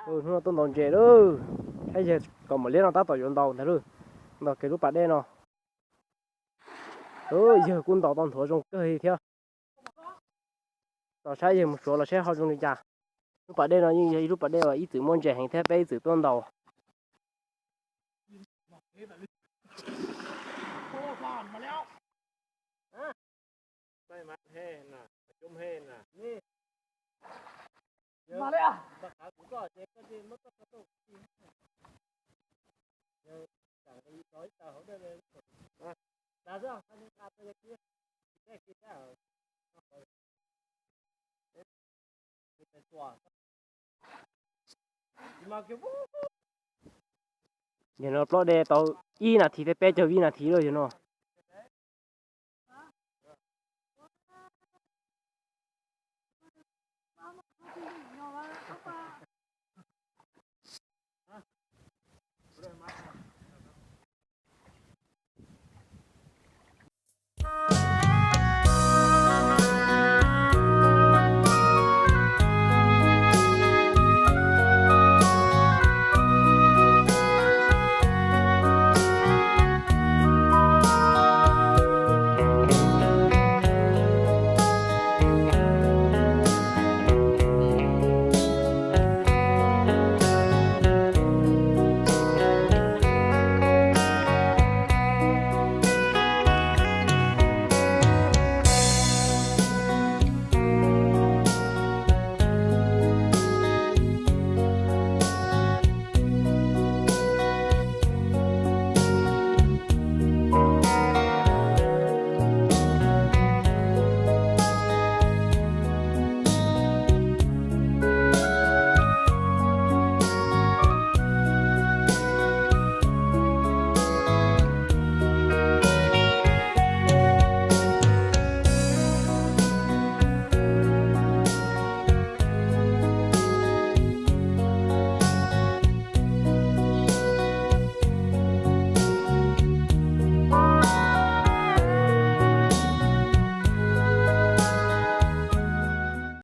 Hnub no tuaj ntaus ntses lawm, saib yawg kaus maum liab no tab tom yuav ntaus ntag lauj. Ntaus kiag lub pas dej no. Yawg kuj ntaus tau nthuav zoo kawg li thiab. Tos saib yawg mus suav los saib ho zoo li cas. Lub pas dej no yeej yog ib lub pas dej uas ib txwm muaj ntses heev thiab peb ib txwm tuaj ntaus. Yog no plob dej tau ib nas this thiab peb caug vib nas this lawm yog no.